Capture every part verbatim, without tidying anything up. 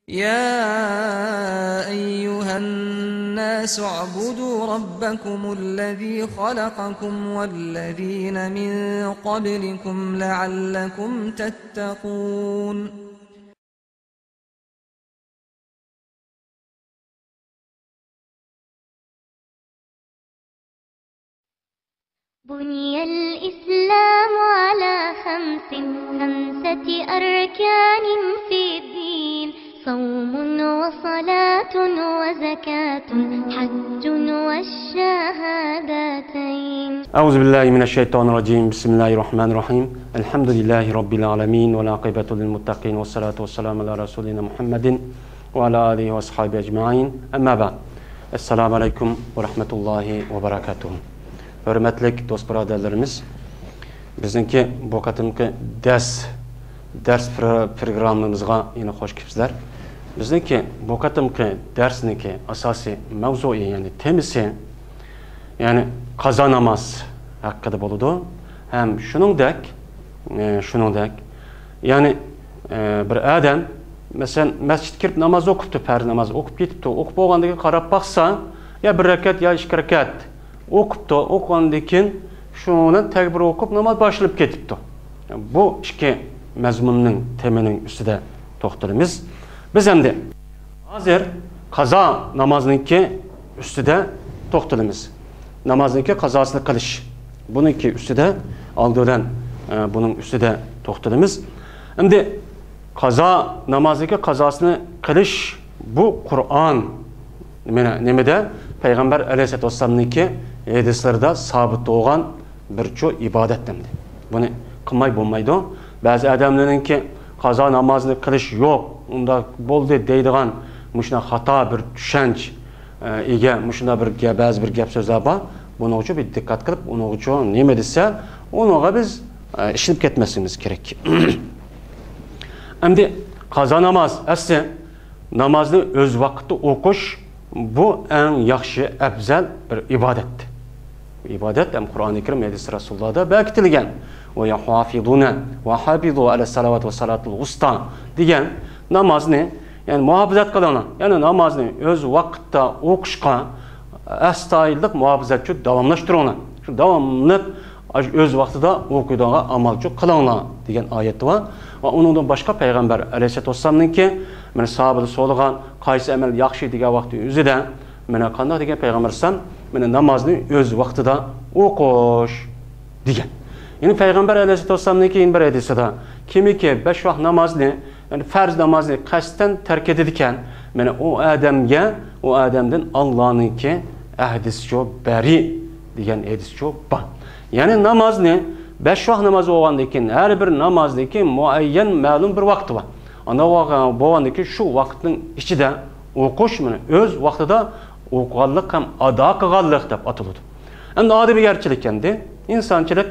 يا أيها الناس اعبدوا ربكم الذي خلقكم والذين من قبلكم لعلكم تتقون. بني الإسلام على خمس، خمسة أركان في الدين، صوم وصلاة وزكاة، حج والشهادتين. أعوذ بالله من الشيطان الرجيم. بسم الله الرحمن الرحيم. الحمد لله رب العالمين، والعاقبة للمتقين، والصلاة والسلام على رسولنا محمد وعلى آله وأصحابه أجمعين. أما بعد. السلام عليكم ورحمة الله وبركاته. ھۆرمەتلىك دوست بۇرادەرلىرىمىز، بىزنىڭكى بۇ قېتىمقى دەرس، دەرس پرو-، پروگراممىمىزغا يەنە خوش كېلىپسىلەر. بىزنىڭكى بۇ قېتىمقى دەرسنىڭكى ئاساسىي مەۋزۇيى، يەنى تېمىسى، يەنى قازا ناماز ھەققىدە بولىدۇ. ھەم شۇنىڭدەك، ئە، شۇنىڭدەك، يەنى، ئە، بىر ئادەم، مەسىلەن، مەسچىتكە كىرىپ ناماز ئوقۇپتۇ، پەرز ناماز ئوقۇپ كېتىپتۇ. ئوقۇپ بولغاندىن كېيىن قاراپ باقسا، يا بىر رەكەت، يا ئىككى رەكەت ئوقۇپتۇ. ئوقۇغاندىن كېيىن شۇنىڭ بىلەن تەكبىر ئوقۇپ ناماز باشلىنىپ كېتىپتۇ. بۇ ئىككى مەزمۇننىڭ، تېمىنىڭ ئۈستىدە توختىلىمىز. بىز ئەمدى ھازىر قازا نامازنىڭكى ئۈستىدە توختىلىمىز. نامازنىڭكى قازاسىنى قىلىش. بۇنىڭكى ئۈستىدە ئالدى بىلەن، ئە، بۇنىڭ ئۈستىدە توختىلىمىز. ئەمدى قازا، نامازنىڭكى قازاسىنى قىلىش، بۇ قۇرئان، مانا، نېمىدە؟ پەيغەمبەر ئەلەيھىسسالاتۇ ۋەسسالامنىڭكى ھەدىسلىرىدە سابىت بولغان بىرچۇ ئىبادەت ئەمدى. بۇنى قىلماي بولمايدۇ. بەزى ئادەملەرنىڭكى قازا نامازنى قىلىش يوق، ئۇنداق بولدى دەيدىغان مۇشۇنداق خاتا بىر چۈشەنچە، ئە، ئىگە مۇشۇنداق بىر گە-، بەزى بىر گەپ سۆزلەر بار. بۇنىڭغىچۇ بىر دىققەت قىلىپ، ئۇنىڭغىچۇ نېمە دېسە، ئۇنىڭغا بىز، ئە، ئىشىنىپ كەتمەسلىكىمىز كېرەك. ئەمدى قازا ناماز ئەسلى نامازنى ئۆز ۋاقتىدا ئوقۇش، بۇ ئەڭ ياخشى، ئەپزەل بىر ئىبادەت. ئىبادەت ھەم قۇرئانى كەرىم، ھەدىس رەسۇلۇللاھدا بەكىتىلگەن. «ويحافظون وحافظوا على الصلوات والصلاة الوسطى» دېگەن نامازنى، يەنى مۇھاپىزەت قىلىڭلار. يەنى نامازنى ئۆز ۋاقتىدا ئوقۇشقا ئەستايىدىللىق، مۇھاپىزەتچۇ داۋاملاشتۇرۇڭلار. شۇ داۋاملىق ئاش-، ئۆز ۋاقتىدا ئوقۇيدىغان ئامالچۇ قىلىڭلار دېگەن ئايەت بار. ۋە ئۇنىڭدىن باشقا پەيغەمبەر ئەلەيھىسسالاتۇ ۋەسسالامنىڭكى، مانا، ساھابىلەر سورىغان، قايسى ئەمەل ياخشى دېگەن ۋاقتى ئۆزىدە، مانا، قانداق دېگەن پەيغەمبەر ئەلەيھىسسالام، مانا، نامازنى ئۆز ۋاقتىدا ئوقۇش دېگەن. يەنى پەيغەمبەر ئەلەيھىسسالاتۇ ۋەسسالامنىڭكى يەنە بىر ھەدىسىدە، كىمكى بەش ۋاق نامازنى، يەنى پەرز نامازنى قەستەن تەرك ئېتىدىكەن، مانا، ئۇ ئادەمگە، ئۇ ئادەمدىن ئاللانىڭكى ئەھدىسىچۇ بەرى دېگەن ھەدىسچۇ بار. يەنى نامازنى، بەش ۋاق ناماز بولغاندىن كېيىن، ھەر بىر نامازنىڭكى مۇئەييەن، مەلۇم بىر ۋاقتى بار. ئانداق بولغا-، بولغاندىن كېيىن شۇ ۋاقىتنىڭ ئىچىدە ئوقۇش، مانا، ئۆز ۋاقتىدا ئوقۇغانلىق ھەم ئادا قىلغانلىق دەپ ئاتىلىدۇ. ئەمدى ئادىمىيەتچىلىك ئەمدى، ئىنسانچىلىق،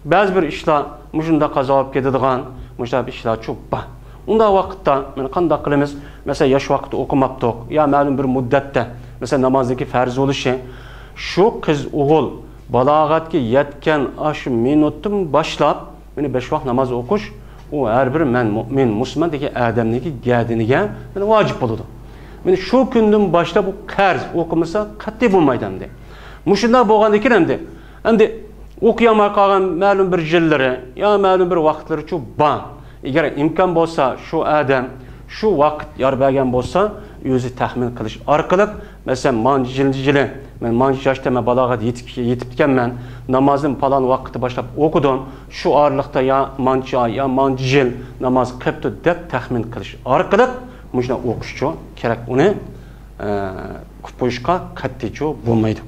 بەزى بىر ئىشلار مۇشۇنداق قازا بولۇپ كېتىدىغان، مۇشۇنداق بىر ئىشلارچۇ بار. ئۇنداق ۋاقىتتا، مانا، قانداق قىلىمىز؟ مەسىلەن، ياش ۋاقىتتا ئوقۇماپتۇق، يا مەلۇم بىر مۇددەتتە، مەسىلەن، نامازنىڭكى پەرز بولۇشى، شۇ قىز ئوغۇل بالاغەتكە يەتكەن ئاشۇ مىنۇتتىن باشلاپ، مانا، بەش ۋاق ناماز ئوقۇش، ئۇ ھەر بىر «مەن مۇئمىن، مۇسۇلمان» دېگەن ئادەمنىڭكى گەدىنىگە، مانا، ۋاجىپ بولىدۇ. مانا، شۇ كۈندىن باشلاپ ئۇ قەرز، ئوقۇمىسا قەتئىي بولمايدۇ ئەمدى. مۇشۇنداق بولغاندىن كېيىن ئەمدى، ئەمدى ئوقۇيالماي قالغان مەلۇم بىر يىللىرى يا مەلۇم بىر ۋاقىتلىرىچۇ بار. ئەگەر ئىمكان بولسا، شۇ ئادەم شۇ ۋاقىت يار بەرگەن بولسا، ئۆزى تەخمىن قىلىش ئارقىلىق، مەسىلەن، مانچە يىل يىلى، مەن مانچە ياشتا مەن بالاغەت يېتىپ، يېتىپتىكەنمەن، نامازنى پالان ۋاقىتتا باشلاپ ئوقۇدۇم، شۇ ئارىلىقتا يا مانچە ئاي، يا مانچە يىل ناماز قېپتۇ دەپ تەخمىن قىلىش ئارقىلىق مۇشۇنداق ئوقۇشچۇ كېرەك، ئۇنى، ئە، قىلىپ قويۇشقا قەتئىيچۇ بولمايدۇ.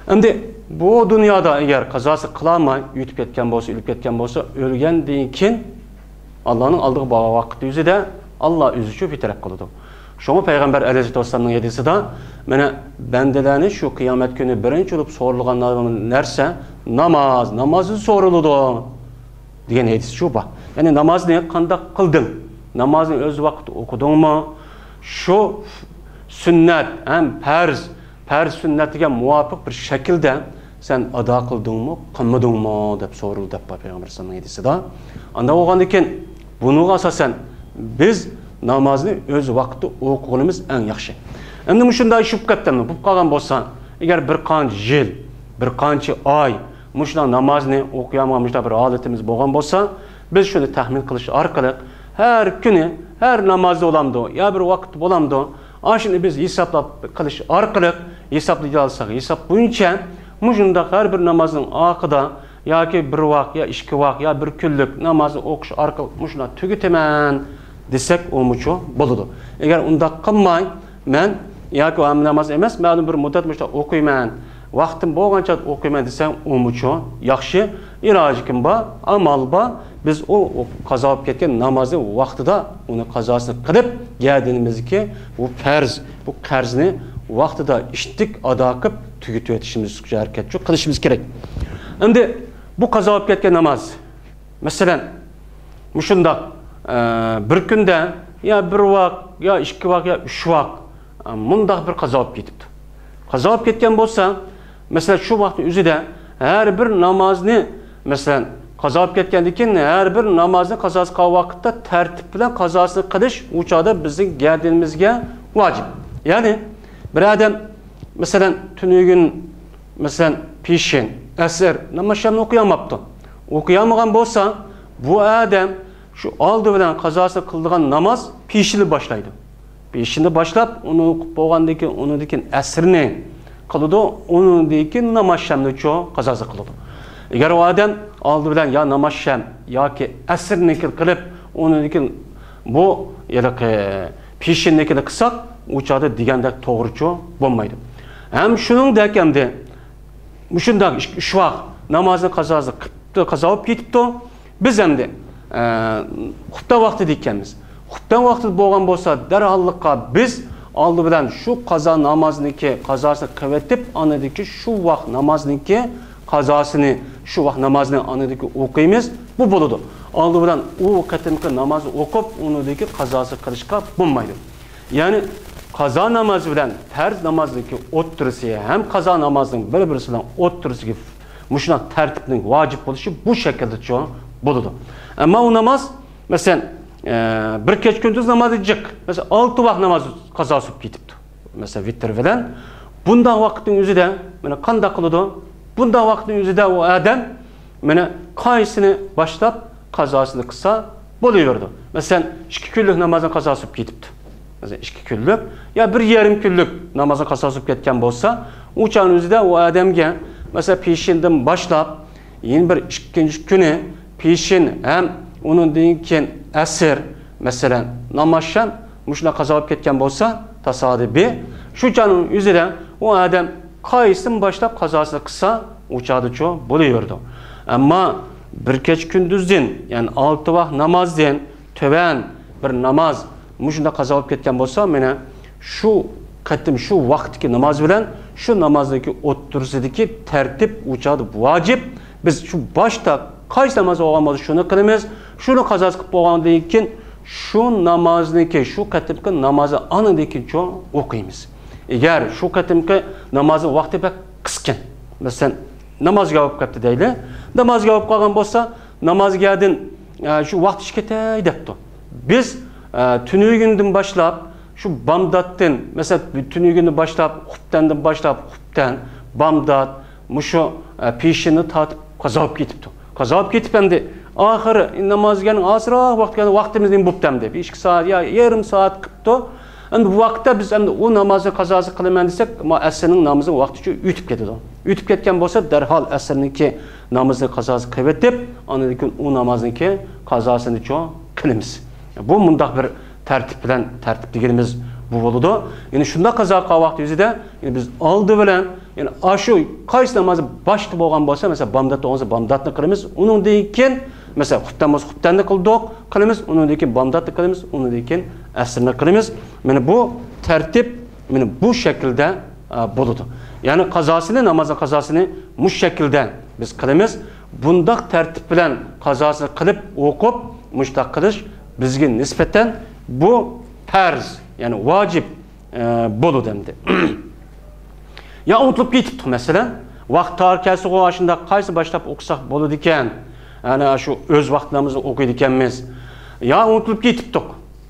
ئەمدى بۇ دۇنيادا ئەگەر قازاسى قىلالماي ئۆتۈپ كەتكەن بولسا، ئۆلۈپ كەتكەن بولسا، ئۆلگەندىن كېيىن ئاللانىڭ ئالدىغا بارغان ۋاقىت يۈزىدە ئاللا ئۆزىچۇ بىتەرەپ قىلىدۇ. شۇڭا پەيغەمبەر ئەلەيھىسسالاتۇ ۋەسسالامنىڭ ھەدىسىدە، مانا، بەندىلەرنى شۇ قىيامەت كۈنى بىرىنچى بولۇپ سورىلىدىغان نەرسە ناماز، نامازدىن سورىلىدۇ، دېگەن ھەدىسچۇ بار. يەنى نامازنى قانداق قىلدىڭ؟ نامازنى ئۆز ۋاقتىدا ئوقۇدۇڭمۇ؟ شۇ سۈننەت ھەم پەرز، پەرز سۈننەتكە مۇۋاپىق بىر شەكىلدە سەن ئادا قىلدىڭمۇ، قىلمىدىڭمۇ دەپ سورىلىدۇ دەپ بار پەيغەمبەر ئەلەيھىسسالامنىڭ ھەدىسىدە. ئانداق بولغاندىن كېيىن بۇنىڭغا ئاساسەن بىز نامازنى ئۆز ۋاقتىدا ئوقۇغىنىمىز ئەڭ ياخشى. ئەمدى مۇشۇنداق ئىش بولۇپ كەتتىمۇ؟ بولۇپ قالغان بولسا، ئەگەر بىر قانچە يىل، بىر قانچە ئاي مۇشۇنداق نامازنى ئوقۇيالمىغان مۇشۇنداق بىر ھالىتىمىز بولغان بولسا، بىز شۇنى تەخمىن قىلىش ئارقىلىق، ھەر كۈنى، ھەر نامازدا بولامدۇ يا بىر ۋاقىتتا بولامدۇ، ئاشۇنى بىز ھېسابلاپ قىلىش ئارقىلىق، ھېسابلىيالىساق، ھېساب بويىچە مۇشۇنداق ھەر بىر نامازنىڭ ئارقىدا ياكى بىر ۋاق، يا ئىككى ۋاق، يا بىر كۈنلۈك نامازنى ئوقۇش ئارقىلىق مۇشۇنداق تۈگىتىمەن دېسەك، ئۇمۇچۇ بولىدۇ. ئەگەر ئۇنداق قىلماي، مەن ياكى ھەممە ناماز ئەمەس، مەلۇم بىر مۇددەت مۇشۇنداق ئوقۇيمەن، ۋاقتىم بولغانچە ئوقۇيمەن دېسەڭ، ئۇمۇچۇ ياخشى. ئىلاجىكىم بار، ئامال بار. بىز ئۇ، ئۇ قازا بولۇپ كەتكەن نامازنى ۋاقتىدا ئۇنى قازاسىنى قىلىپ، گەدىنىمىزدىكى بۇ پەرز، بۇ قەرزنى ۋاقتىدا ئىشتىك ئادا قىلىپ تۈگىتىۋېتىشىمىز، ھەرىكەتچۇ قىلىشىمىز كېرەك. ئەمدى بۇ قازا بولۇپ كەتكەن ناماز، مەسىلەن، مۇشۇنداق، ئە، بىر كۈندە يا بىر ۋاق، يا ئىككى ۋاق، يا ئۈچ ۋاق، ئە، مۇنداق بىر قازا بولۇپ كېتىپتۇ. قازا بولۇپ كەتكەن بولسا، مەسىلەن، شۇ ۋاقىتنىڭ ئۆزىدە ھەر بىر نامازنى، مەسىلەن، قازا بولۇپ كەتكەندىن كېيىن ھەر بىر نامازنى قازاسى قىلغان ۋاقىتتا تەرتىپ بىلەن قازاسىنى قىلىش ئۇ چاغدا بىزنىڭ گەدىنىمىزگە ۋاجىپ. يەنى بىر ئادەم، مەسىلەن، تۈنۈگۈن، مەسىلەن، پېشىن، ئەسىر ناماز شەمنى ئوقۇيالماپتۇ. ئوقۇيالمىغان بولسا، بۇ ئادەم شۇ ئالدى بىلەن قازاسى قىلىدىغان ناماز پېشىننى باشلايدۇ. پېشىننى باشلاپ، ئۇنى ئوقۇپ بولغاندىن كېيىن، ئۇنىڭدىن كېيىن ئەسىرنى قىلىدۇ، ئۇنىڭدىن كېيىن ناماز شەمنىچۇ قازاسى قىلىدۇ. ئەگەر ئۇ ئادەم ئالدى بىلەن يا ناماز شەم ياكى ئەسىرنىكىنى قىلىپ، ئۇنىڭدىن كېيىن بۇ ھېلىقى پېشىننىكىنى قىلساق، ئۇ چاغدا دېگەندەك توغرىچۇ بولمايدۇ. ھەم شۇنىڭدەك ئەمدى مۇشۇنداق ئىككى، ئۈچ ۋاق نامازنى قازاسى قىپتۇ، قازا بولۇپ كېتىپتۇ. بىز ئەمدى، ئە، خۇپتەن ۋاقتىدا ئىكەنمىز. خۇپتەن ۋاقتىدا بولغان بولسا، دەرھاللىققا بىز ئالدى بىلەن شۇ قازا نامازنىڭكى قازاسىنى قىلىۋېتىپ، ئاندىن كېيىن شۇ ۋاق نامازنىڭكى قازاسىنى، شۇ ۋاق نامازنى ئاندىن كېيىن ئوقۇيمىز. بۇ بولىدۇ. ئالدى بىلەن ئۇ قېتىمقى نامازنى ئوقۇپ، ئۇنىڭدىن كېيىن قازاسى قىلىشقا بولمايدۇ. يەنى قازا نامازى بىلەن پەرز نامازنىڭكى ئوتتۇرىسى ھەم قازا نامازىنىڭ بىر-بىرسى بىلەن ئوتتۇرىسىدىكى مۇشۇنداق تەرتىپنىڭ ۋاجىپ بولۇشى بۇ شەكىلدىچۇ بولىدۇ. ئەمما ئۇ ناماز، مەسىلەن، ئە، بىر كەچ كۈندۈز نامازى جىق. مەسىلەن، ئالتە ۋاق ناماز قازاسى بولۇپ كېتىپتۇ. مەسىلەن، ۋىتىر بىلەن. بۇنداق ۋاقىتنىڭ ئۆزىدە، مانا، قانداق قىلىدۇ؟ بۇنداق ۋاقىتنىڭ ئۆزىدە ئۇ ئادەم، مانا، قايسىنى باشلاپ قازاسىنى قىلسا بولۇۋېرىدۇ. مەسىلەن، ئىككى كۈنلۈك نامازنىڭ قازاسى بولۇپ كېتىپتۇ. مەسىلەن، ئىككى كۈنلۈك يا بىر يېرىم كۈنلۈك نامازنىڭ قازاسى بولۇپ كەتكەن بولسا، ئۇ چاغنىڭ ئۆزىدە ئۇ ئادەمگە، مەسىلەن، پېشىندىن باشلاپ، يەنە بىر ئىككىنچى كۈنى پېشىن ھەم ئۇنىڭدىن كېيىن ئەسىر، مەسىلەن، ناماز شەم مۇشۇنداق قازا بولۇپ كەتكەن بولسا، تاسادىپىي، شۇ چاغنىڭ ئۆزىدە ئۇ ئادەم قايسىدىن باشلاپ قازاسىنى قىلسا، ئۇ چاغدىچۇ بولۇۋېرىدۇ. ئەمما بىر كېچە كۈندۈزدىن، يەنى ئالتە ۋاق نامازدىن تۆۋەن بىر ناماز مۇشۇنداق قازا بولۇپ كەتكەن بولسا، مانا شۇ قېتىم شۇ ۋاقىتتىكى ناماز بىلەن شۇ نامازنىڭكى ئوتتۇرىسىدىكى تەرتىپ ئۇ چاغدا ۋاجىپ. بىز شۇ باشتا قايسى ناماز بولغان بولسا، شۇنى قىلىمىز. شۇنى قازاسى قىلىپ بولغاندىن كېيىن، شۇ نامازنىڭكى، شۇ قېتىمقى نامازنى ئاندىن كېيىنچۇ ئوقۇيمىز. ئەگەر شۇ قېتىمقى نامازنىڭ ۋاقتى بەك قىسقىكەن، مەسىلەن، نامازغا بولۇپ كەتتى دەيلى. نامازغا بولۇپ قالغان بولسا، نامازغادىن، ئە، شۇ ۋاقىت ئىچىپ كېتەي دەپتۇ. بىز، ئە، تۈنۈگۈندىن باشلاپ، شۇ بامداتتىن، مەسىلەن، تۈنۈگۈندىن باشلاپ، خۇپتەندىن باشلاپ، خۇپتەن، بامدات، مۇشۇ، ئە، پېشىننى تارتىپ قازا بولۇپ كېتىپتۇ. قازا بولۇپ كېتىپ ئەمدى ئاخىرى نامازغا ئازراق ۋاقىت قالدى، ۋاقتىمىز نېمە بوپتۇ ئەمدى؟ بىر ئىككى سائەت يا يېرىم سائەت قىپتۇ. ئەمدى بۇ ۋاقىتتا بىز ئەمدى ئۇ نامازنى قازاسى قىلىمەن دېسەك، ما ئەسىرنىڭ نامىزىنىڭ ۋاقتى شۇ ئۆتۈپ كېتىدۇ. ئۆتۈپ كەتكەن بولسا، دەرھال ئەسىرنىڭكى نامىزىنى قازاسى قىلىۋېتىپ، ئاندىن كېيىن ئۇ نامازنىڭكى قازاسىنىچۇ قىلىمىز. بۇ مۇنداق بىر تەرتىپ بىلەن، تەرتىپ دېگىنىمىز بۇ بولىدۇ. يەنى شۇنداق قازا قىلغان ۋاقتى يۈزىدە، يەنى بىز ئالدى بىلەن، يەنى ئاشۇ قايسى نامازى باشتا بولغان بولسا، مەسىلەن، بامدات بولغان بولسا، بامداتنى قىلىمىز. ئۇنىڭدىن كېيىن، مەسىلەن، خۇپتەن بولسا، خۇپتەننى قىلدۇق، قىلىمىز. ئۇنىڭدىن كېيىن بامداتنى قىلىمىز. ئۇنىڭدىن كېيىن ئەسىرنى قىلىمىز. مانا بۇ تەرتىپ، مانا بۇ شەكىلدە، ئا، بولىدۇ. يەنى قازاسىنى، نامازنىڭ قازاسىنى مۇشۇ شەكىلدە بىز قىلىمىز. بۇنداق تەرتىپ بىلەن قازاسىنى قىلىپ، ئوقۇپ، مۇشۇنداق قىلىش بىزگە نىسبەتەن بۇ پەرز، يەنى ۋاجىپ، ئە، بولىدۇ ئەمدى. يا ئۇنتۇلۇپ كېتىپتۇ، مەسىلەن، ۋاقىت تار كەلسىغۇ، ئاشۇنداق قايسى باشلاپ ئوقۇساق بولىدىكەن؟ ئەنە شۇ ئۆز ۋاقتىمىزدا ئوقۇيدىكەنمىز. يا ئۇنتۇلۇپ كېتىپتۇق.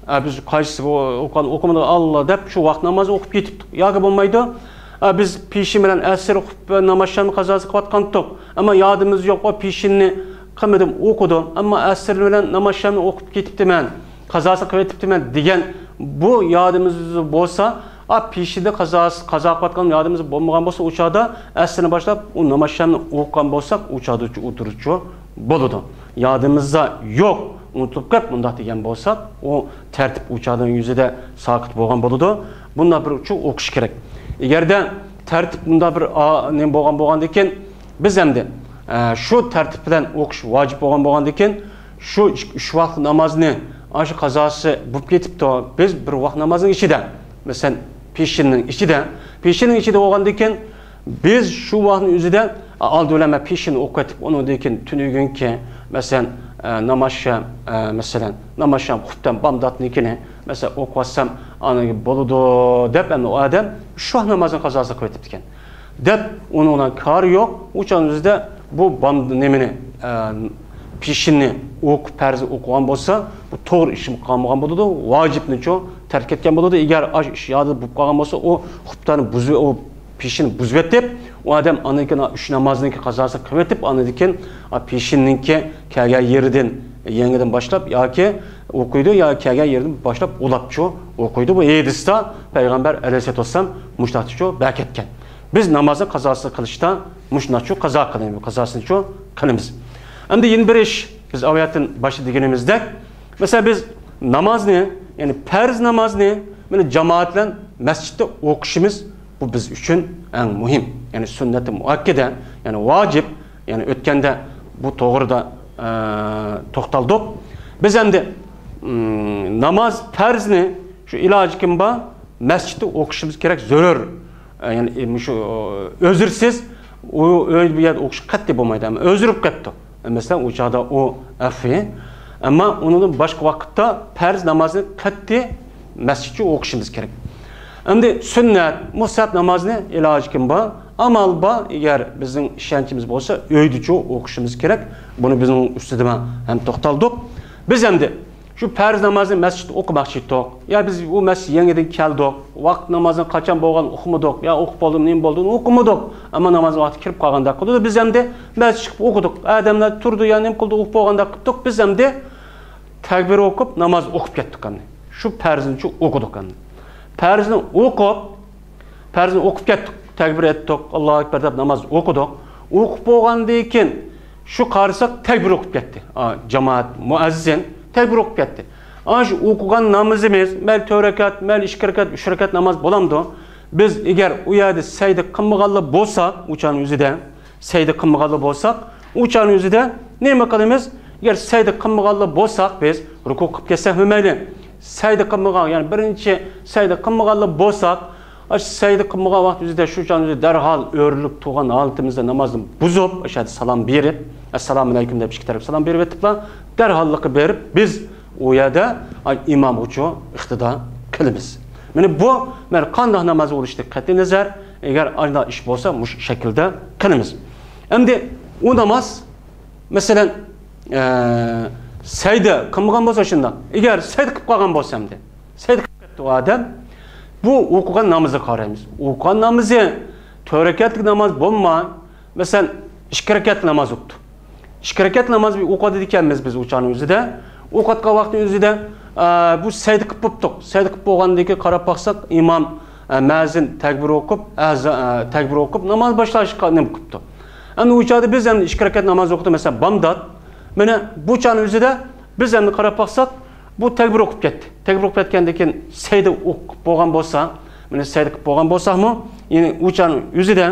ئە، بىز قايسىسى بۇ ئوقۇغان ئوقۇمىدى، ئاللا دەپ شۇ ۋاقىت نامازىنى ئوقۇپ كېتىپتۇق. ياكى بولمايدۇ، ئە، بىز پېشىن بىلەن ئەسىر ئوقۇپ، ناماز شامنى قازاسى قىلىۋاتقانتۇق. ئەمما يادىمىز يوق، ئۇ پېشىننى قىلمىدىم، ئوقۇدۇم. ئەمما ئەسىر بىلەن ناماز شامنى ئوقۇپ كېتىپتىمەن، قازاسى قىلىۋېتىپتىمەن دېگەن بۇ يادىمىز بولسا، ئا، پېشىننى قازاسى، قازا قىلىۋاتقان يادىمىز بولمىغان بولسا، ئۇ چاغدا ئەسىرنى باشلاپ، ئۇ ناماز شامنى ئوقۇغان بولساق، ئۇ چاغدا ئۇ دۇرۇسچۇ بولىدۇ. يادىمىزدا يوق، ئۇنتۇلۇپ كەپ مۇنداق دېگەن بولساق، ئۇ تەرتىپ ئۇ چاغنىڭ يۈزىدە ساقىت بولغان بولىدۇ. بۇنداق بىر ئۇچۇر ئوقۇش كېرەك. ئەگەردە تەرتىپ مۇنداق بىر، ئا، نېمە بولغان بولغاندىكىن، بىز ئەمدى، ئە، شۇ تەرتىپ بىلەن ئوقۇش ۋاجىپ بولغان بولغاندىكىن، شۇ ئۈچ، ئۈچ ۋاقىت نامازنى ئاشۇ قازاسى بولۇپ كېتىپتۇ. بىز بىر ۋاقىت نامازنىڭ ئىچىدە، مەسىلەن، پېشىننىڭ ئىچىدە، پېشىننىڭ ئىچىدە بولغاندىكىن، بىز شۇ ۋاقىتنىڭ ئۆزىدە ئالدى بىلەن مەن پېشىننى ئوقۇۋېتىپ، ئۇنىڭدىن كېيىن تۈنۈگۈنكى، مەسىلەن، ئە، ناماز شام، ئە، مەسىلەن، ناماز شام خۇپتەن بامداتنىڭكىنى، مەسىلەن، ئوقۇۋاتسام، ئاندىن بولىدۇ دەپ، ئەمدى ئۇ ئادەم شۇ ۋاقىت نامازنى قازاسى قىلىۋېتىپتىكەن. دەپ، ئۇنىڭ بىلەن كارى يوق. ئۇ چاغنىڭ ئۆزىدە بۇ بام-، نېمىنى، ئە، پېشىننى ئوقۇپ، پەرزنى ئوقۇغان بولسا، بۇ توغرا ئىشنى قىلمىغان بولىدۇ، ۋاجىپنىچۇ تەرك ئەتكەن بولىدۇ. ئەگەر ئاشۇ ئىش يادىدا بولۇپ قالغان بولسا، ئۇ خۇپتانى بۇزۇ-، ئۇ پېشىنى بۇزۇۋېتىپ، ئۇ ئادەم ئاندىن كېيىن ئۈچ نامازنىڭكى قازاسىنى قىلىۋېتىپ، ئاندىن كېيىن پېشىننىڭكى كەلگەن يېرىدىن يېڭىدىن باشلاپ ياكى ئوقۇيدۇ، يا كەلگەن يېرىدىن باشلاپ ئۇلاپچۇ ئوقۇيدۇ. بۇ ھەدىستە پەيغەمبەر ئەلەيھىسسالاتۇ ۋەسسالام مۇشۇنداقچۇ بەركەتكەن. بىز نامازنى قازاسى قىلىشتا مۇشۇنداقچۇ قازا قىلىمىز، قازاسىنىچۇ قىلىمىز. ئەمدى يەنە بىر ئىش، بىز ئاۋۋالدىن باشتا دېگىنىمىزدەك، مەسىلەن، بىز نامازنى، يەنى پەرز نامازنى، مانا، جامائەت بىلەن مەسچىتتە ئوقۇشىمىز، بۇ بىز ئۈچۈن ئەڭ مۇھىم. يەنى سۈننەتى مۇئەككەدە، يەنى ۋاجىپ، يەنى ئۆتكەندە بۇ توغرىدا، ئە، توختالدۇق. بىز ئەمدى، م، ناماز پەرزنى شۇ ئىلاجى كىم بار، مەسچىتتە ئوقۇشىمىز كېرەك، زۆرۈر. ئە، يەنى، ئە، مۇشۇ، ئۆزرىسىز ئۇ ئۆيدە بۇ يەردە ئوقۇش قەتئىي بولمايدۇ. ئەمما ئۆزرۈپ كەتتى. مەسىلەن، ئۇ چاغدا ئۇ ئەفۋى. ئەمما ئۇنىڭدىن باشقا ۋاقىتتا پەرز نامازنى قەتئىي مەسچىتچە ئوقۇشىمىز كېرەك. ئەمدى سۈننەت، مۇستەھەب نامازنى ئىلاجى كىم بار، ئامال بار، ئەگەر بىزنىڭ ئىشەنچىمىز بولسا، ئۆيدىچۇ ئوقۇشىمىز كېرەك. بۇنى بىزنىڭ ئۈستىدە ھەم توختالدۇق. بىز ئەمدى شۇ پەرز نامازنى مەسچىتتە ئوقۇماقچى ئىدۇق. يا بىز ئۇ مەسچىت يېڭىدىن كەلدۇق. ۋاقىت نامازنىڭ قاچان بولغانلىقىنى ئۇقمىدۇق. يا ئوقۇپ بولدىمۇ، نېمە بولدىمۇ ئۇقمىدۇق. ئەمما ناماز ۋاقتى كىرىپ قالغاندەك قىلىدۇ. بىز ئەمدى مەسچىتكە چىقىپ ئوقۇدۇق. ئادەملەر تۇردى، يا نېمە قىلدى، ئۇقۇپ بولغاندەك قىلدۇق. بىز ئەمدى تەكبىر ئوقۇپ، ناماز ئوقۇپ كەتتۇق ئەمدى. شۇ پەرزنىچۇ ئوقۇدۇق ئەمدى. پەرزنى ئوقۇپ، پەرزنى ئوقۇپ كەتتۇق، تەكبىر ئېيتتۇق، ئاللاھۇ ئەكبەر دەپ ناماز ئوقۇدۇق. ئوقۇپ بولغاندىن كېيىن شۇ قارىساق، تەكبىر ئوقۇپ كەتتى. ئا، جامائەت، مۇئەززىن تەكبىر ئوقۇپ كەتتى. ئانا شۇ ئوقۇغان نامىزىمىز، مەيلى تۆت رەكەت، مەيلى ئىككى رەكەت، ئۈچ رەكەت ناماز بولامدۇ؟ بىز ئەگەر ئۇ يەردە سەجدە قىلمىغانلا بولساق، ئۇ چاغنىڭ ئۆزىدە سەجدە قىلمىغانلا بولساق، ئۇ چاغنىڭ ئۆزىدە نېمە قىلىمىز؟ ئەگەر سەجدە قىلمىغانلا بولساق، بىز رۇكۇ قىلىپ كەتسەكمۇ مەيلى، سەجدە قىلمىغان، يەنى بىرىنچى سەجدە قىلمىغانلا بولساق، ئاشۇ سەجدە قىلمىغان ۋاقتىمىزدا شۇ چاغنىڭ ئۆزىدە دەرھال ئۆرۈلۈپ تۇرغان ھالىتىمىزدە نامازنى بۇزۇپ، ئاشۇ يەردە سالام بېرىپ، ئەسسالامۇ ئەلەيكۇم دەپ ئىككى تەرەپ سالام بېرىۋېتىپلا، دەرھاللىقى بېرىپ، بىز ئۇ يەردە، ئاي، ئىمامغىچۇ ئىقتىدا قىلىمىز. مانا بۇ، مانا قانداق ناماز بولۇشىدىن قەتئىينەزەر، ئەگەر ئانداق ئىش بولسا، مۇشۇ شەكىلدە قىلىمىز. ئەمدى ئۇ ناماز، مەسىلەن، ئە، سەجدە قىلمىغان بولسا شۇنداق. ئەگەر سەجدە قىلىپ قالغان بولسا ئەمدى، سەجدە قىلىپ كەتتى ئۇ ئادەم، بۇ ئوقۇغان نامىزىغا قارايمىز. ئوقۇغان نامىزى تۆت رەكەتلىك ناماز بولماي، مەسىلەن، ئىككى رەكەتلىك ناماز ئوقۇدى. ئىككى رەكەت ناماز ئوقۇۋاتىدىكەنمىز بىز ئۇ چاغنىڭ ئۆزىدە. ئوقۇۋاتقان ۋاقىتنىڭ ئۆزىدە، ئە، بۇ سەجدە قىلىپ بوپتۇق. سەجدە قىلىپ بولغاندىن كېيىن قاراپ باقساق، ئىمام، ئە، مۇئەززىن تەكبىر ئوقۇپ، ئەزا-، ئە، تەكبىر ئوقۇپ، ناماز باشلاشقا نېمە قىپتۇ. ئەمدى ئۇ چاغدا بىز ئەمدى ئىككى رەكەت ناماز ئوقۇدۇق، مەسىلەن، بامدات. مانا بۇ چاغنىڭ ئۆزىدە بىز ئەمدى قاراپ باقساق، بۇ تەكبىر ئوقۇپ كەتتى. تەكبىر ئوقۇپ كەتكەندىن كېيىن سەجدە ئوقۇپ بولغان بولسا، مانا سەجدە قىلىپ بولغان بولساقمۇ، يەنى ئۇ چاغنىڭ ئۆزىدە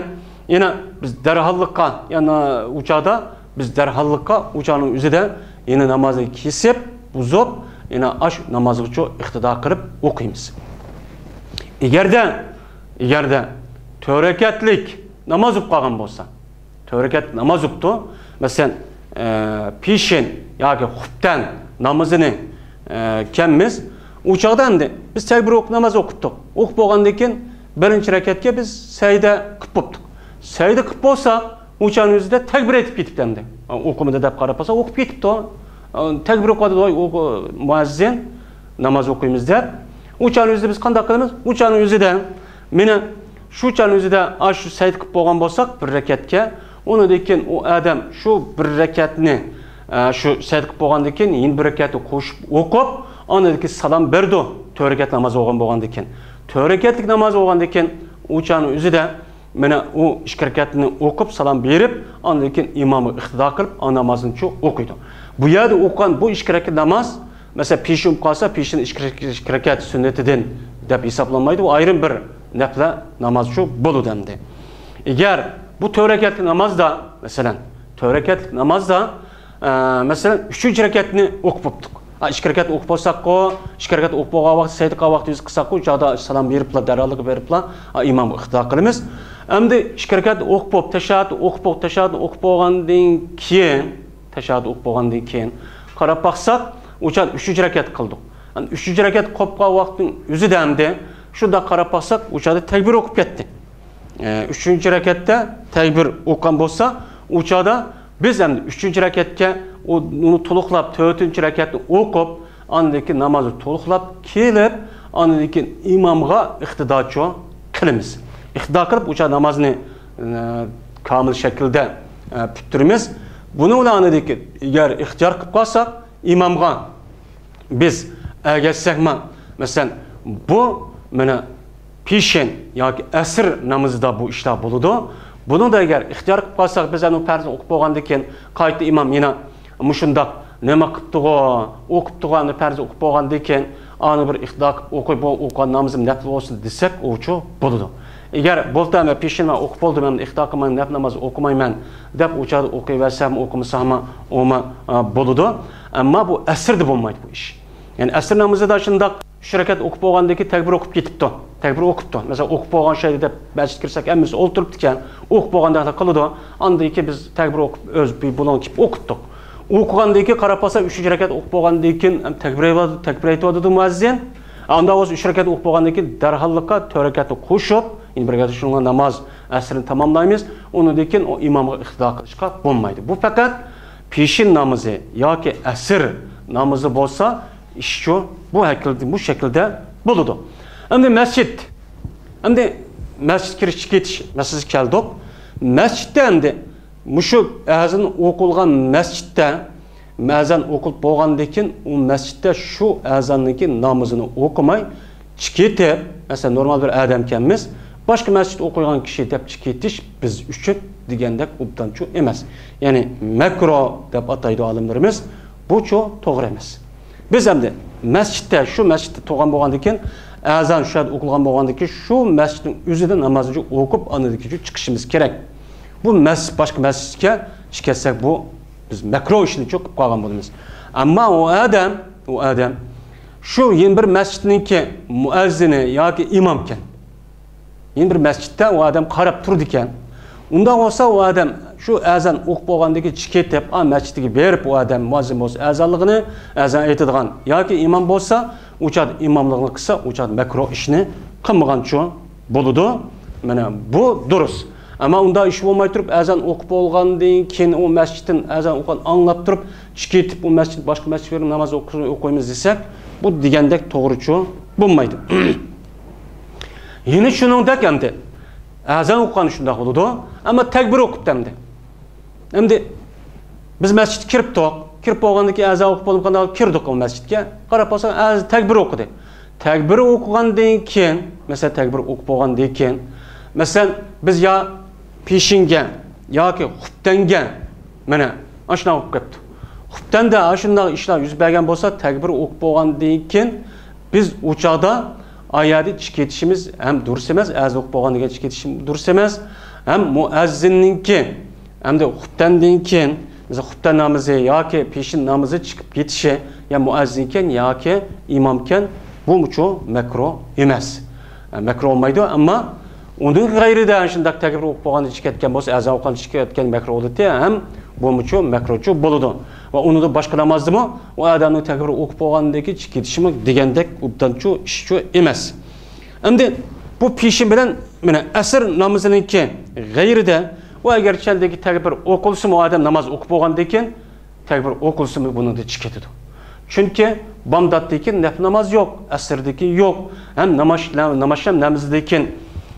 يەنە بىز دەرھاللىققا، يەنى ئۇ چاغدا بىز دەرھاللىققا ئۇ چاغنىڭ ئۆزىدە يەنە نامازنى كېسىپ، بۇزۇپ، يەنە ئاش نامازغىچۇ ئىقتىدا قىلىپ ئوقۇيمىز. ئەگەردە، ئەگەردە تۆت رەكەتلىك ناماز بولۇپ قالغان بولسا، تۆت رەكەت ناماز ئوقۇپتۇ. مەسىلەن، ئە، پېشىن ياكى خۇپتەن نامىزىنى، ئە، كەممىز. ئۇ چاغدا ئەمدى بىز تەكبىر ئوقۇپ ناماز ئوقۇپتۇق. ئوقۇپ بولغاندىن كېيىن بىرىنچى رەكەتكە بىز سەجدە قىلىپ بوپتۇق. سەجدە قىلىپ بولساق، ئۇ چاغنىڭ ئۆزىدە تەكبىر ئېيتىپ كېتىپتۇ ئەمدى. ئوقۇمىدى دەپ قاراپ قالسا، ئوقۇپ كېتىپتۇ. تەكبىر ئوقۇدى، ۋاي، ئوقۇ-، مۇئەززىن. ناماز ئوقۇيمىز دەپ، ئۇ چاغنىڭ ئۆزىدە بىز قانداق قىلىمىز؟ ئۇ چاغنىڭ ئۆزىدە، مانا شۇ چاغنىڭ ئۆزىدە ئاشۇ سەجدە قىلىپ بولغان بولساق بىر رەكەتكە، ئۇنىڭدىن كېيىن ئۇ ئادەم شۇ بىر رەكەتنى، ئە، شۇ سەجدە قىلىپ بولغاندىن كېيىن يەنە بىر رەكەتنى قوشۇپ ئوقۇپ، ئاندىن كېيىن سالام بېرىدۇ. تۆت رەكەت ناماز بولغان بولغاندىن كېيىن، تۆت رەكەتلىك ناماز بولغاندىن كېيىن، ئۇ چاغنىڭ ئۆزىدە مانا ئۇ ئىككى رەكەتنى ئوقۇپ، سالام بېرىپ، ئاندىن كېيىن ئىمامغا ئىقتىدا قىلىپ، ئا نامازنى شۇ ئوقۇيدۇ. بۇ يەردە ئوقۇغان بۇ ئىككى رەكەت ناماز، مەسىلەن، پېشىن بولۇپ قالسا، پېشىن ئىككى رەكەت، ئىككى رەكەت سۈننىتىدىن دەپ ھېسابلانمايدۇ. ئۇ ئايرىم بىر نەپلە ناماز شۇ بولىدۇ ئەمدى. ئەگەر بۇ تۆت رەكەتلىك نامازدا، مەسىلەن، تۆت رەكەتلىك نامازدا، ئە، مەسىلەن، ئۈچىنچى رەكەتنى ئوقۇپ بوپتۇق. ئا، ئىككى رەكەت ئوقۇپ بولساققۇ، ئىككى رەكەت ئوقۇپ بولغان ۋاقىت، سەجدە قىلغان ۋاقتىمىز قىلساققۇ، ئۇ چاغدا سالام بېرىپلا، دەرھاللىق بېرىپلا، ئا، ئىمامغا ئىقتىدا قىلىمىز. ئەمدى ئىككى رەكەت ئوقۇپ بولۇپ، تەشەھھۇد ئوقۇپ بولۇپ، تەشەھھۇد ئوقۇپ بولغاندىن كېيىن، تەشەھھۇد ئوقۇپ بولغاندىن كېيىن قاراپ باقساق، ئۇ چاغدا ئۈچىنچى رەكەت قىلدۇق. ئەمدى ئۈچىنچى رەكەت قىلىپ قالغان ۋاقىتنىڭ ئۆزىدە ئەمدى شۇنداق قاراپ باقساق، ئۇ چاغدا تەكبىر ئوقۇپ كەتتى. ئە، ئۈچىنچى رەكەتتە تەكبىر ئوقۇغان بولسا، ئۇ چاغدا بىز ئەمدى ئۈچىنچى رەكەتكە ئۇ-، ئۇنى تولۇقلاپ، تۆتىنچى رەكەتنى ئوقۇپ، ئاندىن كېيىن نامازنى تولۇقلاپ كېلىپ، ئاندىن كېيىن ئىمامغا ئىقتىداچۇ قىلىمىز. ئىقتىدا قىلىپ، ئۇ چاغ نامازنى، ئە، كامىل شەكىلدە، ئە، پۈتتۈرىمىز. بۇنىڭ بىلەن ئاندىن كېيىن، ئەگەر ئىختىيار قىلىپ قالساق، ئىمامغا بىز ئەگەشسەكمۇ، مەسىلەن، بۇ مانا پېشىن ياكى ئەسىر نامىزىدا بۇ ئىشلار بولىدۇ. بۇنىڭدا ئەگەر ئىختىيار قىلىپ قالساق، بىز ئەنە پەرزنى ئوقۇپ بولغاندىن كېيىن قايتا ئىمام يەنە مۇشۇنداق نېمە قىپتىغۇ، ئوقۇپتىغۇ، ئەنە پەرزنى ئوقۇپ بولغاندىن كېيىن ئانى بىر ئىقتىدا قىلىپ ئوقۇي، بۇ ئوقۇغان نامىزىم نەپلى بولسۇن دېسەك، ئۇچۇ بولىدۇ. ئەگەر بولدى، مەن پېشىن ئوقۇپ بولدۇم، ئەمدى ئىقتىدا قىلماي نەپلى ناماز ئوقۇمايمەن دەپ، ئۇ چاغدا ئوقۇيۋەرسەم، ئوقۇمىساممۇ، ئۇمۇ، ئا، بولىدۇ. ئەمما بۇ ئەسىردە بولمايدۇ بۇ ئىش. يەنى ئەسىر نامىزىدا شۇنداق ئۈچ رەكەت ئوقۇپ بولغاندىن كېيىن تەكبىر ئوقۇپ كېتىپتۇ. تەكبىر ئوقۇپتۇ. مەسىلەن، ئوقۇپ بولغان شەيدە دەپ مەسچىتكە كىرسەك، ھەممىسى ئولتۇرۇپتىكەن. ئوقۇپ بولغاندەك قىلىدۇ. ئاندىن كېيىن بىز تەكبىر ئوقۇپ، ئۆز بۇلۇڭ كېلىپ ئوقۇتتۇق. ئوقۇغاندىن كېيىن قاراپ قالسا، ئۈچىنچى رەكەت ئوقۇپ بولغاندىن كېيىن تەكبىر ئېيتىۋاتىدۇ، تەكبىر ئېيتىۋاتىدۇ مۇئەززىن. ئانداق بولسا، ئۈچ رەكەت ئوقۇپ بولغاندىن كېيىن دەرھاللىققا تۆت رەكەتنى قوشۇپ، يەنە بىر رەكەت شۇنىڭغا ناماز ئەسىرنى تاماملايمىز. ئۇنىڭدىن كېيىن ئۇ ئىمامغا ئىقتىدا قىلىشقا بولمايدۇ. بۇ پەقەت پېشىن نامىزى ياكى ئەسىر نامىزى بولسا، ئىشچۇ بۇ ھەكىل-، بۇ شەكىلدە بولىدۇ. ئەمدى مەسچىت، ئەمدى مەسچىتكە كىرىش چىقىۋېتىش مەسىلىسىگە كەلدۇق. مەسچىتتە ئەمدى مۇشۇ ئەزان ئوقۇلغان مەسچىتتە، ئەزان ئوقۇلۇپ بولغاندىن كېيىن ئۇ مەسچىتتە شۇ ئەزاننىڭكى نامىزىنى ئوقۇماي چىقىۋېتىپ، مەسىلەن، نورمال بىر ئادەمكەنمىز، باشقا مەسچىتتە ئوقۇيدىغان كىشى دەپ چىقىۋېتىش بىز ئۈچۈن دېگەندەك ئوبدانچۇ ئەمەس. يەنى مەكرۇ دەپ ئاتايدۇ ئالىملىرىمىز. بۇچۇ توغرا ئەمەس. بىز ئەمدى مەسچىتتە، شۇ مەسچىتتە تۇرغان بولغاندىن كېيىن، ئەزان شۇ يەردە ئوقۇلغان بولغاندىن كېيىن، شۇ مەسچىتنىڭ ئۆزىدە نامازنى ئوقۇپ، ئاندىن كېيىن چىقىشىمىز كېرەك. بۇ مەس-، باشقا مەسچىتكە چىقىپ كەتسەك، بۇ بىز مەكرۇھ ئىشنى چوقۇپ قالغان بولىمىز. ئەمما ئۇ ئادەم، ئۇ ئادەم شۇ يەنە بىر مەسچىتنىڭكى مۇئەززىنى ياكى ئىمامكەن. يەنە بىر مەسچىتتە ئۇ ئادەم قاراپ تۇرىدىكەن. ئۇنداق بولسا، ئۇ ئادەم شۇ ئەزان ئوقۇپ بولغاندىن كېيىن چىقىپ كېتىپ، ئا، مەسچىتىگە بېرىپ، ئۇ ئادەم مۇئەززىن بولسا ئەزانلىقىنى، ئەزان ئېيتىدىغان ياكى ئىمام بولسا، ئۇ چاغدا ئىماملىقنى قىلسا، ئۇ چاغدا مەكرۇھ ئىشنى قىلمىغانچۇ بولىدۇ. مانا بۇ دۇرۇس. ئەمما ئۇنداق ئىش بولماي تۇرۇپ، ئەزان ئوقۇپ بولغاندىن كېيىن، ئۇ مەسچىتتىن ئەزان ئوقۇغان ئاڭلاپ تۇرۇپ، چىقىپ كېتىپ، ئۇ مەسچىت، باشقا مەسچىتكە بېرىپ ناماز ئوقۇ-، ئوقۇيمىز دېسەك، بۇ دېگەندەك توغرىچۇ بولمايدۇ. يەنە شۇنىڭدەك ئەمدى ئەزان ئوقۇغان شۇنداق بولىدۇ، ئەمما تەكبىر ئوقۇپتۇ ئەمدى. ئەمدى بىز مەسچىتكە كىرىپتۇق، كىرىپ بولغاندىن كېيىن ئەزان ئوقۇپ بولۇپ قانداق كىردۇق ئۇ مەسچىتكە. قاراپ قالساق، ئەز-، تەكبىر ئوقۇدى. تەكبىر ئوقۇغاندىن كېيىن، مەسىلەن، تەكبىر ئوقۇپ بولغاندىن كېيىن، مەسىلەن، بىز يا پېشىنگە ياكى خۇپتەنگە، مانا، ئاشۇنداق بولۇپ كەپتۇ. خۇپتەندە ئاشۇنداق ئىشلار يۈز بەرگەن بولسا، تەكبىر ئوقۇپ بولغاندىن كېيىن، بىز ئۇ چاغدا ئايەردە چىقىۋېتىشىمىز ھەم دۇرۇس ئەمەس، ئەزان ئوقۇپ بولغاندىن كېيىن چىقىۋېتىشىمىز دۇرۇس ئەمەس، ھەم مۇئەززىننىڭكى، ھەمدە خۇپتەندىن كېيىن، مەسىلەن، خۇپتەن نامىزى ياكى پېشىن نامىزى چىقىپ كېتىشى، يا مۇئەززىنكەن ياكى ئىمامكەن، بۇمۇچۇ مەكرۇھ ئەمەس. مەكرۇھ بولمايدۇ، ئەمما ئۇنىڭ غەيرىدە شۇنداق تەكبىر ئوقۇپ بولغاندىن چىقىپ كەتكەن بولسا، ئەزان ئوقۇغاندىن چىقىپ كەتكەن مەكرۇھ بولىدۇ، ھەم بۇمۇچۇ مەكرۇھچۇ بولىدۇ. ۋە ئۇنىڭدا باشقا نامازدىمۇ ئۇ ئادەمنىڭ تەكبىر ئوقۇپ بولغاندىن كېيىن چىقىپ كېتىشىمۇ دېگەندەك ئوبدانچۇ ئىشچۇ ئەمەس. ئەمدى بۇ پېشىن بىلەن، مانا، ئەسىر نامىزىنىڭكى غەيرىدە، ئۇ ئەگەر چەندىكى تەكبىر ئوقۇلسىمۇ، ئۇ ئادەم ناماز ئوقۇپ بولغاندىن كېيىن تەكبىر ئوقۇلسىمۇ بۇنىڭدىن چىقىپ كېتىدۇ. چۈنكى بامداتتىن كېيىن نەپلى ناماز يوق، ئەسىردىن كېيىن يوق. ھەم ناماز، ناماز نامىزىدىن كېيىن،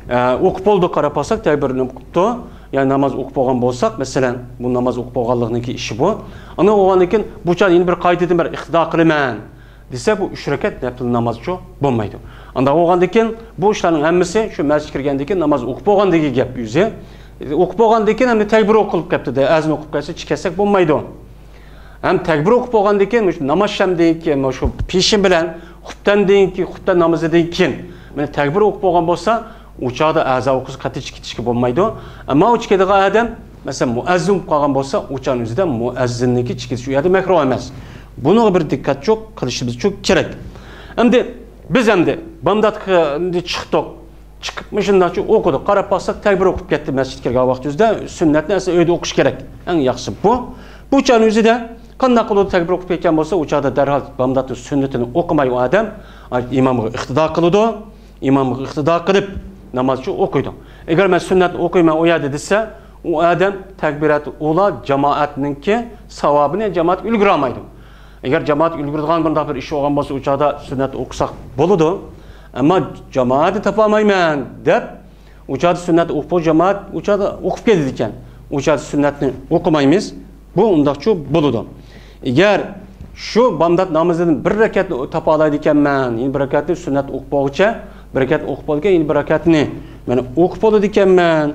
ئە، ئوقۇپ بولدى، قاراپ باقساق، تەكبىرنى ئوقۇپتۇ. يەنى ناماز ئوقۇپ بولغان بولساق، مەسىلەن، بۇ ناماز ئوقۇپ بولغانلىقنىڭكى ئىشى بۇ. ئاندىن بولغاندىن كېيىن بۇ چاغدا يەنە بىر قايتىدىن بىر ئىقتىدا قىلىمەن دېسە، بۇ ئۈچ رەكەت نەپلى نامازچۇ بولمايدۇ. ئانداق بولغاندىن كېيىن بۇ ئىشلارنىڭ ھەممىسى شۇ مەسچىتكە كىرگەندىن كېيىن ناماز ئوقۇپ بولغاندىكى گەپ ئۆزى. ئوقۇپ بولغاندىن كېيىن ئەمدى تەكبىر ئوقۇلۇپ كەتتى دە، ئەزان ئوقۇپ كەتسە، چىقىپ كەتسەك بولمايدۇ. ھەم تەكبىر ئوقۇپ بولغاندىن كېيىن مۇشۇ ناماز شەمدىن كېيىن، مۇشۇ پېشىن بىلەن خۇپتەندىن كېيىن، خۇپتەن نامىزىدىن كېيىن مانا تەكبىر ئوقۇپ بولغان بولسا، ئۇ چاغدا ئەزا ئوقۇسا قەتئىي چىقىپ كېتىشكە بولمايدۇ. ئەمما ئۇ چىقىدىغان ئادەم، مەسىلەن، مۇئەززىن بولۇپ قالغان بولسا، ئۇ چاغنىڭ ئۆزىدە مۇئەززىننىڭكى چىقىشى ئۇ يەردە مەكرۇھ ئەمەس. بۇنىڭغا بىر دىققەت چوق قىلىشىمىز چوق كېرەك. ئەمدى بىز ئەمدى بامداتقا ئەمدى چىقتۇق. چىقىپ مۇشۇنداقچە ئوقۇدۇق. قاراپ باقساق، تەكبىر ئوقۇپ كەتتى مەسچىتكە كىرگەن ۋاقتىمىزدا. سۈننەتنى ئەسلى ئۆيدە ئوقۇش كېرەك. ئەڭ ياخشىسى بۇ. بۇ چاغنىڭ ئۆزىدە قانداق قىلىدۇ؟ تەكبىر ئوقۇپ كەتكەن بولسا، ئۇ چاغدا دەرھال بامداتنىڭ سۈننىتىنى ئوقۇماي ئۇ ئادەم ئىمامغا ئىقتىدا قىلىدۇ. ئىمامغا ئىقتىدا قىلىپ نامازچۇ ئوقۇيدۇ. ئەگەر مەن سۈننەتنى ئوقۇيمەن ئۇ يەردە دېسە، ئۇ ئادەم تەكبىرات ئۇلا جامائەتنىڭكى ساۋابىنى جامائەت ئۈلگۈرەلمەيدۇ. ئەگەر جامائەت ئۈلگۈرىدىغان بۇنداق بىر ئىش بولغان بولسا، ئۇ چاغدا سۈننەت ئوقۇساق بولىدۇ. ئەمما جامائەتنى تاپالمايمەن دەپ، ئۇ چاغدا سۈننەتنى ئوقۇپ، جامائەت ئۇ چاغدا ئوقۇپ كېتىدىكەن. ئۇ چاغدا سۈننەتنى ئوقۇمايمىز. بۇ ئۇنداقچۇ بولىدۇ. ئەگەر شۇ بامدات نامىزىدىن بىر رەكەتنى تاپالايدىكەنمەن، يەنە بىر رەكەتنى سۈننەت ئوقۇپ بولغۇچە، بىر رەكەت ئوقۇپ بولىدىكەن، يەنە بىر رەكەتنى مانا ئوقۇپ بولىدىكەنمەن،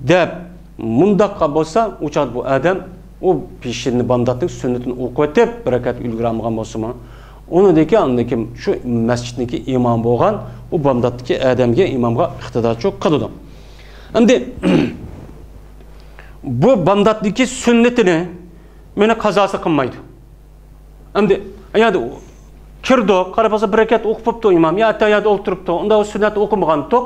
دەپ مۇنداق قىلغان بولسا، ئۇ چاغدا بۇ ئادەم ئۇ پېشىننى، بامداتنىڭ سۈننىتىنى ئوقۇۋېتىپ، بىر رەكەت ئۈلگۈرەلمىگەن بولسىمۇ، ئۇنىڭدىن كېيىن، ئاندىن كېيىن شۇ مەسچىتنىڭكى ئىمامى بولغان ئۇ بامداتتىكى ئادەمگە، ئىمامغا ئىقتىداچۇ قىلىدۇ. ئەمدى بۇ بامداتنىڭكى سۈننىتىنى مانا قازاسى قىلمايدۇ. ئەمدى ئەگەردە كىردۇق، قاراپ باقسا، بىر رەكەت ئوقۇپ بوپتۇ ئىمام، يا ئەتتەھىيات ئولتۇرۇپتۇ، ئۇندا ئۇ سۈننەتنى ئوقۇمىغانتۇق.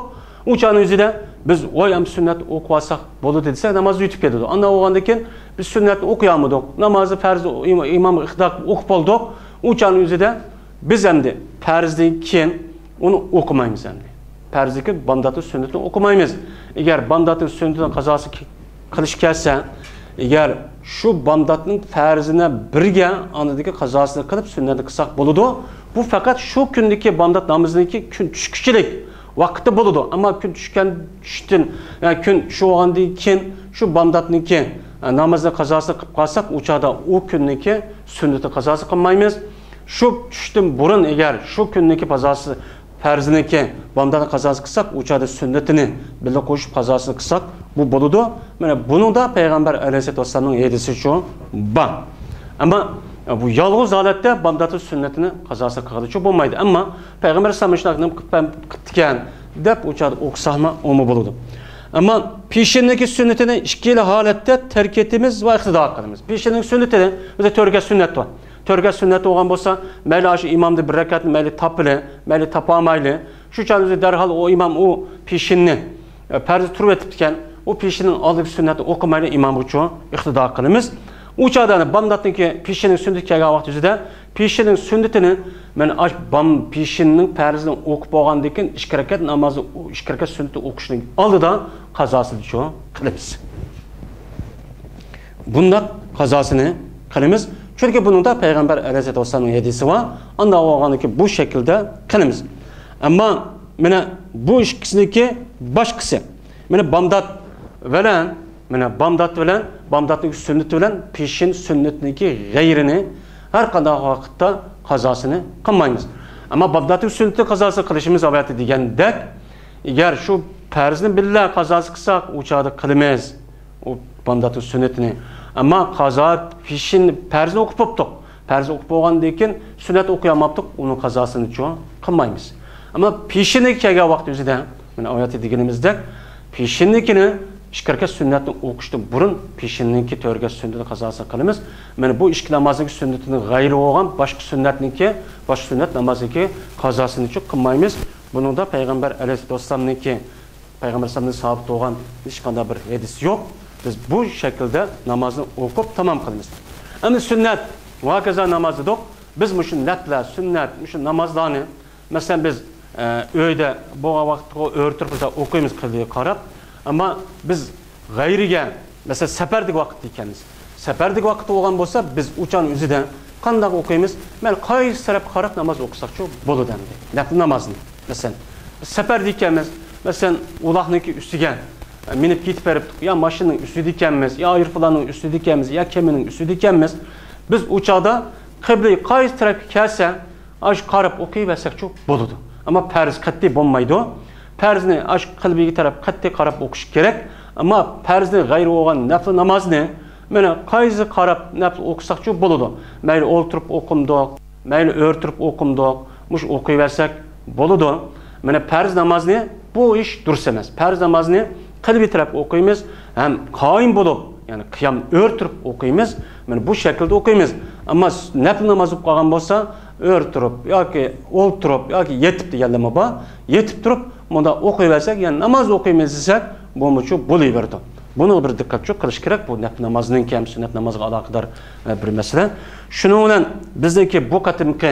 ئۇ چاغنىڭ ئۆزىدە بىز، ۋاي، ئەمدى سۈننەتنى ئوقۇۋالساق بولىدۇ دېسەك، ناماز ئۆتۈپ كېتىدۇ. ئانداق بولغاندىن كېيىن بىز سۈننەتنى ئوقۇيالمىدۇق. نامازنى پەرزى ئىم-، ئىمامغا ئىقتىدا قىلىپ ئوقۇپ بولدۇق. ئۇ چاغنىڭ ئۆزىدە بىز ئەمدى پەرزدىن كېيىن ئۇنى ئوقۇمايمىز ئەمدى. پەرزدىن كېيىن بامداتنىڭ سۈننىتىنى ئوقۇمايمىز. ئەگەر بامداتنىڭ سۈننىتىنى قازاسى قىلىش كەلسە، ئەگەر شۇ بامداتنىڭ پەرزىنى بىرگە، ئاندىن كېيىن قازاسىنى قىلىپ، سۈننەتنى قىلساق بولىدۇ. بۇ پەقەت شۇ كۈندىكى بامدات نامىزىنىڭكى كۈن چۈشكۈچىلىك ۋاقتى بولىدۇ. ئەمما كۈن چۈشكەن، چۈشتىن، يەنى كۈن چۈشۈپ بولغاندىن كېيىن شۇ بامداتنىڭكى، ئە، نامىزىنى قازاسىنى قىلىپ قالساق، ئۇ چاغدا ئۇ كۈننىڭكى سۈننىتى قازاسى قىلمايمىز. شۇ چۈشتىن بۇرۇن ئەگەر شۇ كۈننىڭكى قازاسى پەرزىنىڭكى، بامداتنى قازاسى قىلساق، ئۇ چاغدا سۈننىتىنى بىللە قوشۇپ قازاسىنى قىلساق، بۇ بولىدۇ. مانا بۇنىڭدا پەيغەمبەر ئەلەيھىسسالاتۇ ۋەسسالامنىڭ ھەدىسى شۇ بار. ئەمما بۇ يالغۇز ھالەتتە بامداتنىڭ سۈننىتىنى قازاسى قىلغىلىچۇ بولمايدۇ. ئەمما پەيغەمبەر ئەلەيھىسسالام مۇشۇنداق نېمە قىلىپ، قىپتىكەن دەپ ئۇ چاغدا ئوقۇساقمۇ ئۇمۇ بولىدۇ. ئەمما پېشىننىڭكى سۈننىتىنى ئىككىلا ھالەتتە تەرك ئېتىمىز ۋە ئىقتىدا قىلىمىز. پېشىننىڭ سۈننىتىنى، بىزدە تۆت رەكەت سۈننەت بار. تۆت رەكەت سۈننەت بولغان بولسا، مەيلى ئاشۇ ئىمامدىن بىر رەكەتنى مەيلى تاپىلى، مەيلى تاپالمايلى. شۇ چاغدا بىز دەرھال ئۇ ئىمام ئۇ پېشىننى، ئە، پەرز تۇرۇۋېتىپتىكەن، ئۇ پېشىننىڭ ئالدىدىكى سۈننەتنى ئوقۇمايلى، ئىمامغىچۇ ئىقتىدا قىلىمىز. ئۇ چاغدا بامداتنىڭكى پېشىننىڭ سۈننىتى كەلگەن ۋاقتىمىزدا پېشىننىڭ سۈننىتىنى، مەن ئاش بام پېشىننىڭ پەرزىنى ئوقۇپ بولغاندىن كېيىن ئىككى رەكەت نامازنى، ئىككى رەكەت سۈننىتنى ئوقۇشنىڭ ئالدىدا قازاسىنىچۇ قىلىمىز. بۇنداق قازاسىنى قىلىمىز. چۈنكى بۇنىڭدا پەيغەمبەر ئەلەيھىسسالاتۇ ۋەسسالامنىڭ ھەدىسى بار. ئانداق بولغاندىكىن بۇ شەكىلدە قىلىمىز. ئەمما مانا بۇ ئىككىسىنىڭكى باشقىسى. مانا بامدات بىلەن، مانا بامدات بىلەن، بامداتنىڭ سۈننىتى بىلەن پېشىن سۈننىتىنىڭكى غەيرىنى ھەر قانداق ۋاقىتتا قازاسىنى قىلمايمىز. ئەمما بامداتنىڭ سۈننىتى قازاسى قىلىشىمىز ئەلۋەتتە دېگەندەك، ئەگەر شۇ پەرزنى بىللە قازاسى قىلساق، ئۇ چاغدا قىلىمىز. ئۇ بامداتنىڭ سۈننىتىنى. ئەمما قازا پېشىن پەرزنى ئوقۇپ بوپتۇق. پەرزنى ئوقۇپ بولغاندىن كېيىن سۈننەت ئوقۇيالماپتۇق، ئۇنىڭ قازاسىنىچۇ قىلمايمىز. ئەمما پېشىنگە كەلگەن ۋاقىت ئۆزىدە، مانا ئايەتتە دېگىنىمىزدەك، پېشىننىڭكىنى ئىككى رەكەت سۈننەتنى ئوقۇشتىن بۇرۇن پېشىننىڭكى تۆت رەكەت سۈننىتىنى قازاسىنى قىلىمىز. مانا بۇ ئىككى نامازنىڭ سۈننىتىدىن غەيرى بولغان باشقا سۈننەتنىڭكى، باشقا سۈننەت نامازنىڭكى قازاسىنىچۇ قىلمايمىز. بۇنىڭدا پەيغەمبەر ئەلەيھىسسالاتۇ ۋەسسالامنىڭكى پەيغەمبەر ئەلەيھىسسالامدىن سابىت بولغان ھېچقانداق بىر ھەدىس يوق. بىز بۇ شەكىلدە نامازنى ئوقۇپ تامام قىلىمىز. ئەمدى سۈننەت، ۋاكازا ناماز دېدۇق. بىز مۇشۇ نەپلەر، سۈننەت، مۇشۇ نامازلارنى، مەسىلەن، بىز، ئە، ئۆيدە بولغان ۋاقىتتا ئۆرە تۇرۇپ بىز ئوقۇيمىز قىبلىگە قاراپ. ئەمما بىز غەيرىگە، مەسىلەن، سەپەردىكى ۋاقىتتا ئىكەنمىز. سەپەردىكى ۋاقىت بولغان بولسا، بىز ئۇ چاغنىڭ ئۆزىدە قانداق ئوقۇيمىز؟ مەيلى قايسى تەرەپكە قاراپ ناماز ئوقۇساقچۇ بولىدۇ ئەمدى. نەپلى نامازنى، مەسىلەن، سەپەردە ئىكەنمىز، مەسىلەن، ئۇلاغنىڭكى ئۈستىگە، ئە، مىنىپ كېتىپ بېرىپتۇق، يا ماشىنىنىڭ ئۈستىدە ئىكەنمىز، يا ئايروپىلاننىڭ ئۈستىدە ئىكەنمىز، يا كېمىنىڭ ئۈستىدە ئىكەنمىز. بىز ئۇ چاغدا قىبلە قايسى تەرەپكە كەلسە، ئاشۇ قاراپ ئوقۇيۋەرسەكچۇ بولىدۇ. ئەمما پەرز قەتئىي بولمايدۇ. پەرزنى ئاشۇ قىبلىگە تەرەپ قەتئىي قاراپ ئوقۇش كېرەك. ئەمما پەرزنى غەيرى بولغان نەپلى نامازنى مانا قايسى قاراپ نەپلى ئوقۇساقچۇ بولىدۇ. مەيلى ئولتۇرۇپ ئوقۇمدۇق، مەيلى ئۆرە تۇرۇپ ئوقۇمدۇق، مۇشۇ ئوقۇيۋەرسەك بولىدۇ. مانا پەرز نامازنى، بۇ ئىش دۇرۇس ئەمەس. پەرز نامازنى قىبلە تەرەپ ئوقۇيمىز، ھەم قايىم بولۇپ، يەنى قىيام ئۆرە تۇرۇپ ئوقۇيمىز. مانا بۇ شەكىلدە ئوقۇيمىز. ئەمما نەپلى ناماز بولۇپ قالغان بولسا، ئۆرە تۇرۇپ ياكى ئولتۇرۇپ ياكى يېتىپ دېگەنلەرمۇ بار. يېتىپ تۇرۇپ مۇنداق ئوقۇيۋەرسەك، يەنى ناماز ئوقۇيمىز دېسەك، بۇمۇچۇ بولۇۋېرىدۇ. بۇنىڭغا بىر دىققەتچۇ قىلىش كېرەك. بۇ نەپلى نامازنىڭكى ھەم سۈننەت نامازغا ئالاقىدار، ئە، بىر مەسىلە. شۇنىڭ بىلەن بىزنىڭكى بۇ قېتىمقى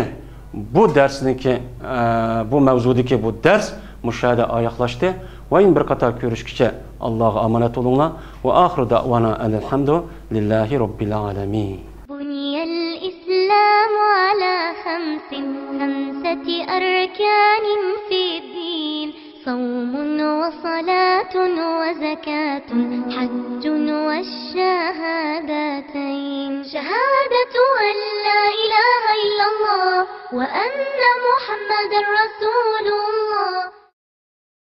بۇ دەرسنىڭكى، ئە، بۇ مەۋزۇدىكى بۇ دەرس مۇشۇ يەردە ئاياغلاشتى. ۋە يەنە بىر قېتىم كۆرۈشكىچە ئاللاغا ئامانەت بولۇڭلار. ۋە ئاخىرۇ دەئۋانا ئەنىل ھەمدۇ لىللاھى رەببىل ئالەمىن. بني الإسلام على خمس، خمسة أركان في الدين، صوم وصلاة وزكاة، حج والشهادتين، شهادة أن لا إله إلا الله وأن محمدا رسول الله.